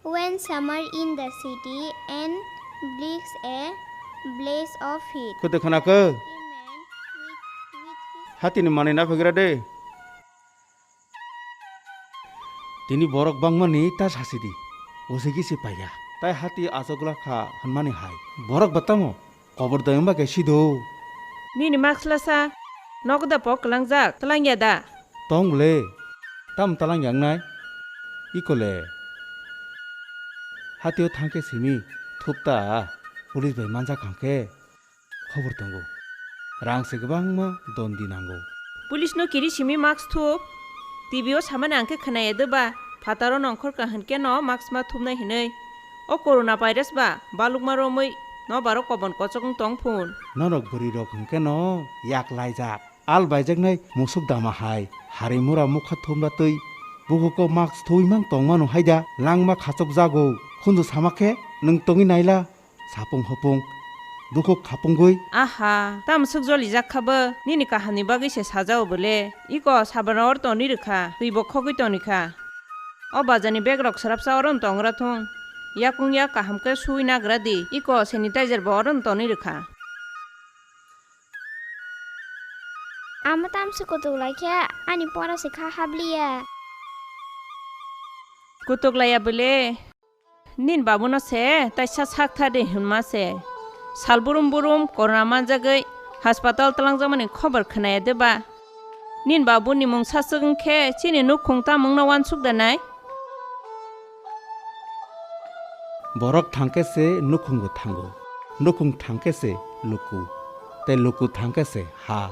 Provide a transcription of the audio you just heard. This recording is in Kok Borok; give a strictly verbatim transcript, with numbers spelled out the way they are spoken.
When summer in the city and brings a blaze of heat. Kwtwi khwnakhe? Every man with, with his Hatini manwi na phaikra de. Tini borok bangmani ta sasidi. Usigi se paiya. Tai hati achukla kha hwnmani hai. Borok ba tamo? Kobor dayang ba khe sido. Nini mask lasa, nogo da pok kwlangjak, twlangya da? Tong le, tam twlangya wngnai? Iko le. Hatio thangkhe simi, thupta, police bai manjak hangkhe, khobor tongo. Rang se kwbangma dondi nango. Police no kiri simi mask thup. T V o samani ang khe khwnaya de ba, phataro nongkhor ka hwn khe no mask ma thupnai hinwi. O corona virus ba balukma romwi no baro kobon kochok wng tong phun. Norok bwrwi rok hwn khe no yak laijak. Al baijaknai musuk dama hai, hari mura mukha thumla twi. Bukuko mask thuwi mang tongmano haida, langma khachok jago. Khunju sama khe nwng tongwi naila. Sapung hopung, bukhuk khapungwi. Aha, tamo swk jolijak kha bo, nini kahamni bagwi se sajao bole. Iko sabon oro tonwi rwkha, twi bo khogwi toni kha. O bazar ni bag rok swrapsa oro no tongra thung. Yakung yak kaham khe sui nagra di, iko sanitizer bo oro no tonwi rwkha. Amo tamse kutuk lai khe ani pora se kha habliya. Kutuk laiya bole. Nin babuno se taisa sak tha de hwnma se. Sal burum burum corona manjagwi hospital twlangjakmani khobor khwnaya de ba? Nin babuni mung saswk wng khe chini nukhung tamungno uansuk da nai? Borok thang khe se nukhung bo thango, nukhung thang khe se luku, tei luku thang khe se ha.